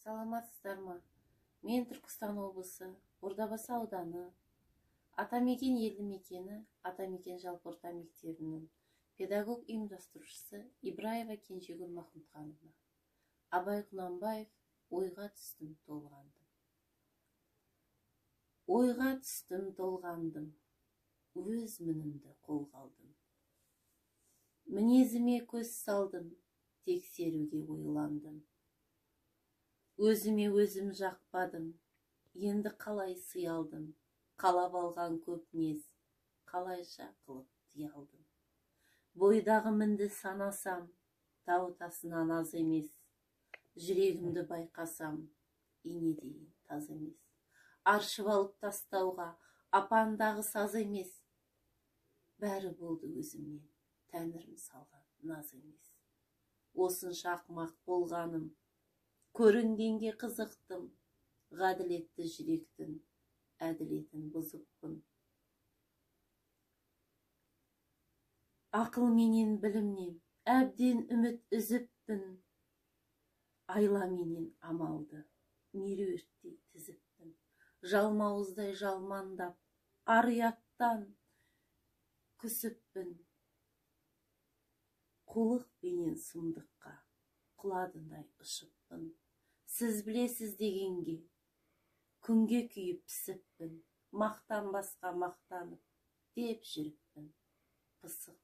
Саламатсыздар ма? Мен Түркістан облысы, Ордабасы ауданы, Атамекен елді мекені, Атамекен жалпы орта мектебінің педагог ұйымдастырушысы Ибраева Кенжегүл Махмұтхановна. Абай Құнанбаев, ойға түстім, толғандым. Ойға түстім, толғандым, өз мінімді қолға алдым. Мінезіме көз салдым, тексеруге ойландым. Өзіме өзім жақпадым, енді қалай сый алдым, қалап алған көп мінез, қалайша қылып тыя алдым. Бойдағы мінді санасам, тау тасынан аз емес, жүрегімді байқасам, инедейін таз емес. Аршып алып тастауға апандағы саз емес, бәрі болды өзімнен, тәңірім салған наз емес. Осынша ақымақ болғаным, көрінгенге қызықтым, ғаділетті жүректің әділетін бұзыппын. Ақыл менен білімнен әбден үміт үзіппін, айла менен амалды меруерттей тізіппін. Жалмауыздай жалмандап, ар ұяттан күсіппін. Қулық пенен сұмдыққа құладындай ұшыппын. Сіз білесіз дегенге күнге күйіп пісіппін. Мақтанбасқа мақтанып деп жүріппін. Пысық